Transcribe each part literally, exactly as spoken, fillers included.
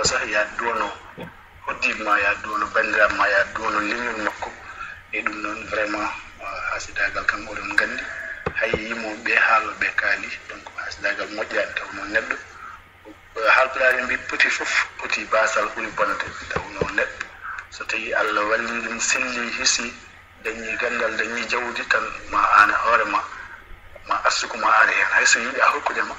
Sah ya duwono hoddiiɓe ma, ya duwono banndiraaɓe ma, ya duwono leñol makko. E ɗum noon, vraiment, ah, haasidaagal kam, oɗon nganndi, hay yimooɓe ɓe, haalooɓe ɓe kaali. Donc, haasidaagal moƴƴaani, taw noon neɗɗo, eh, haalpulaar en mbi, poti fof, poti baasal ɓuri bonde. Taw noon neɗɗo, so tawii Allah wallii ɗum, sellii, hisii, dañi ganndal, dañi jawdi tan, ma aan e hoore ma, ma arsuku ma ari heen. Hay so yiɗi a hokkude ma,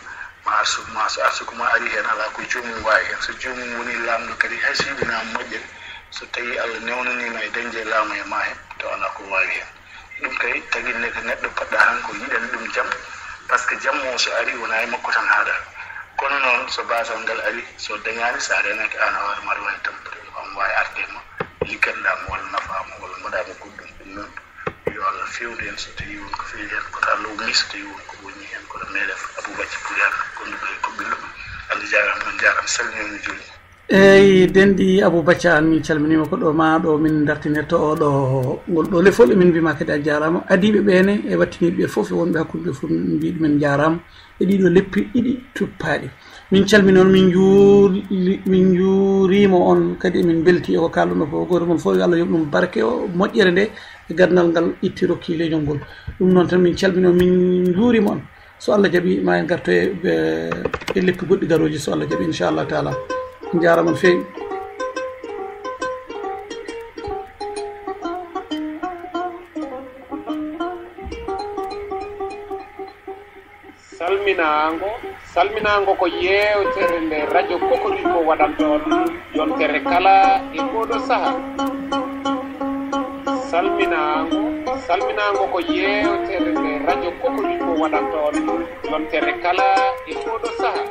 ma arsu-, ma so arsuku ma ari heen, alaa ko joomum waawi heen. So joomum woni laamɗo kadi, hay so yiɗi naam moƴƴere, so tawii Allah newnanii ma e dañde laamu e ma heen, taw alaa ko waawi heen. Ɗum kay tagi ne-, neɗɗo poɗɗa tan ko yiɗan ɗum jam, parce que jam o so ari wonaa e makko tan haadata. Kono noon so baasal ngal ari, so dañaani, so a reenaaki aan e hoore ma, aɗa waawi tampude ɗum, am waawi arde ma, ligganɗaa mo walla nafaa mo walla mbaɗaa mo goɗɗum. Ɗum noon, yo Allah feewnu en so tawii won ko feeñi heen, koto Allah ummi, so tawii won ko woni heen, koto meeɗen. Abou Bacci Puri Anna, gonduɗo e Koɓɓillo, Allah jaaraama, on njaaraama, salminooma jooni. Eeyi, denɗi Abou Bacca Anne, min calminiima ko ɗo ma ɗo min dartinirta oɗo, ngol ɗo lefol. Emin mbima kadi a jaaraama. Adiiɓe ɓe ne e wattiniiɓe ɓe fof e wonɓe hakkunde ɓe fof, min mbii ɗumen njaaraama e ɗiɗo leppi ɗiɗi tuppaaɗi. Min calmini on, min njuuri-, min njuuriima on kadi, emin mbelti e ko kaalɗon o fof. Gooto mon fof, yo Allah yoɓ ɗum barke o, moƴƴere nde e ganndal ngal itti rokki leñol ngol. Ɗum noon tan, min calmini on, min njuuriima on. So Allah jaɓi, ma en ngarto e, e, e leppi goɗɗi garooji, so Allah jaɓi, inchallah taala. Njaaraama no feewi. Salminaango, salminaango ko yeewtere nde radio Kokoriko waɗanta on yontere kala e oɗo saha. Salminaango, salminaango ko yeewtere nde radio Kokoriko waɗanta on yontere kala e oɗo saha.